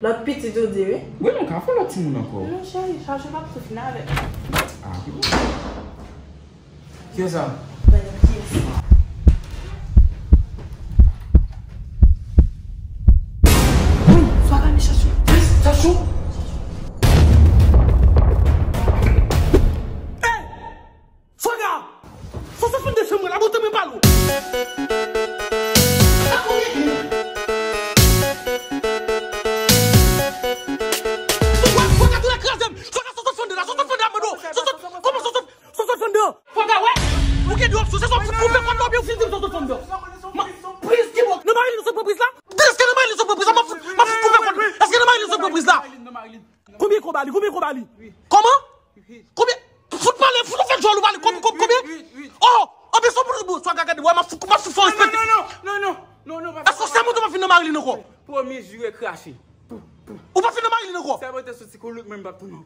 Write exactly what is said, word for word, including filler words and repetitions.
Lòt pitit ou di wi. Wi, nou ka fè lòt timoun ankò. Non, cheri, chache p ap tou fini avèk. Ah, ki bon. Kiyès sa? Gade kiyès sa. Wi, Swaga, men Chachou. Chachou? Hey! Swaga! San swasann de chanm mwen la, monte mwen pale w. Swaga, tou la kraze m. Swaga, san swasann de la, san swasann de la, mwen do. San swasann, kòman san swasann, san swasann de? Swaga, wè. Ou gen de opsyon, se swa ou fè kòd la oubyen ou fin di m san swasann de. Ma, priz ki bon. Nan Marilyn ou sot pran priz la? Èske nan Marilyn ou sot pran priz la? M ap fout, m ap fout koupe kòd. Èske nan Marilyn ou sot pran priz la? Konbyen konba li? Konbyen konba li? Kòman? Konbyen? Fout pale, fout fè djòl ou pale. Konbyen, konbyen? Oh! Anben, se pou nou swa gagade, wè, m ap fout, m ap fout fò respekte. Non, non, non, non, non, non, non, non, pa fè sa. Èske w sèten ou pa fin nan Marilyn ankò? Premye jou e krache. Ou pa fin nan Marilyn ankò? Sèten te soti koulout, men m p ap tounen.